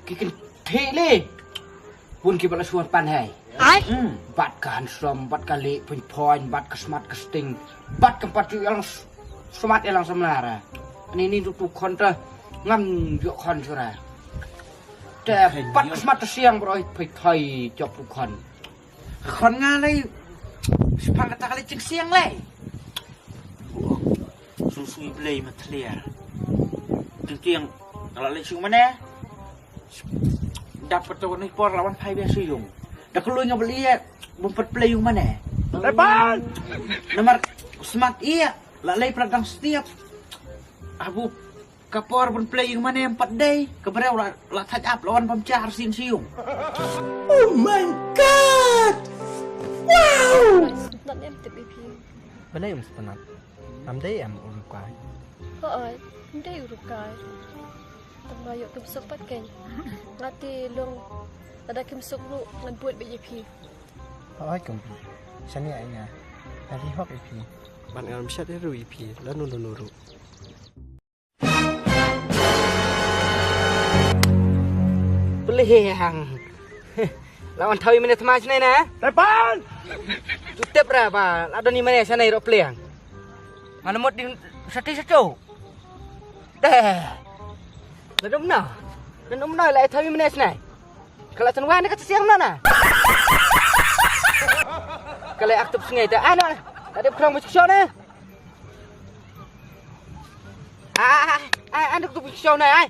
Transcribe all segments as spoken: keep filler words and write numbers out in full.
Ki kynthei le. Bun ki ba la shuwa pan hai. Ai. Hmm. Bad ka handsome, bad ka leh pynpon, bad ka smart ka sting, bad ka pat ju ïalang s-, smart ïalang samla ra. Ani ni tu tu khon ta ngam ïoh khon sura. Te bad ka smart ta siang bro, phai thai jop tu khon. Khon nga lei. Spang kata ka lei jingsiang lei. Sui sui blei ma thliar. Jingsiang ka la lei shu mane. Dap ka to ni por la wan phai bia shu yung. Da ka lui nga beli ya. Bum pat plei yung mane. Lepan. Namar smart iya. La lei pradang setiap. Abu ka por bun plei yung mane em pat dei. Ka breu la, la thaj ap la wan pam char sin siung. Oh my God! Wow! Sngewtynnat em tip ïa phi. Balei ym sngewtynnat? Ym dei em u rukai? Hooid, ym dei u rukai. Tang ba ïoh kim suk pat kein. Nga te long lada kim suk ruh ngan bud beit ïa phi. Hooid kumpi. Shane ai nga. Nga ri hok ïa phi. Ban ngam shat ïa ruh ïa phi lano lano ruh. Pliang. La wan thaw ïa mane thma shane na? Tepan! Tu tep ra ba la don ïa mane shane ro pliang. Mana mut din sati satu. Te. La dum na. La dum na la thaw ïa mane shane. Kala san wan ka siang na na. Kala ak tup sngai te ana. La dep krong bus shone. Ai, ai, ai, ande tu pung shong nai ai.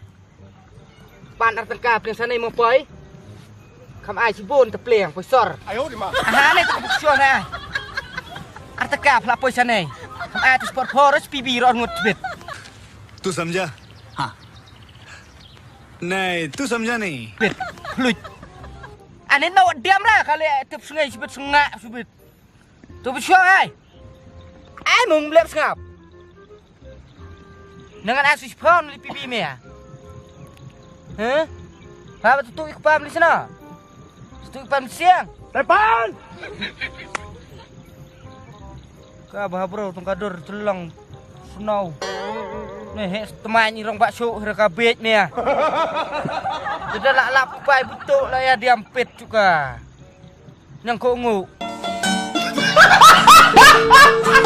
Pan ar tangka pliang sanai mo poi. Kam ai si bon ta pliang poi sor. Ayo di ma. Ai, ande tu pung shong nai. Ar tangka pla poi sanai. Kam ai tu sport forest P B ro ngut bit. तू समझा? हाँ। नहीं, तू समझा नहीं। Bit. Fluid. Ane no diam lah kali tip sungai sibit sengak sibit. Tu bishong ai. Ai mung blep sngap. Nangan asu sipon li pipi me ya. Heh? Ha ba tu ikpam li sana. Tu ikpam siang. Tepan. Ka ba bro tong ka dur telang snow. Ne he teman irong bak suk hira ka bej me ya. Kita lak lap pai betul lah ya diam pet juga. Nyang ko ngu.